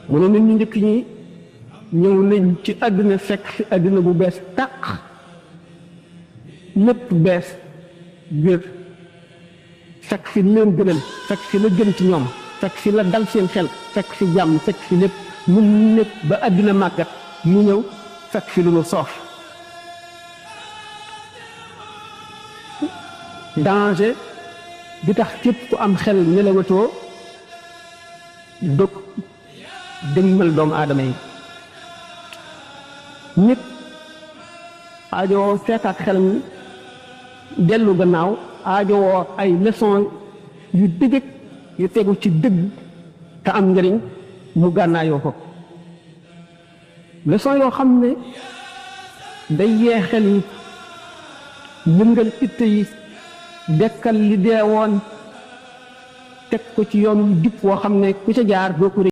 mu ne nit ñu njëkk ñi ñëw nañ ci àdduna fekk fi àdduna bu bees tàq lépp bees wér fekk fi leen gënal fekk fi la gën ci ñoom fekk fi la dal seen xel fekk fi jàmm fekk fi lépp ñun lépp ba àdduna màggat mu ñëw fekk fi lu nu soof danger bi tax képp ku am xel nelawatoo dog dëgmal doomu aadama yi nit aajowoo fekkaat xel mi dellu gannaaw aajowoo ay leçon yu dëgg yu tegu ci dëgg te am njëriñ mu gànnaayoo ko leçon yoo xam ne day yee xel yi yëngal itte yi dekkal li dee woon teg ko ci yoon wu jub woo xam ne ku ca jaar doo ko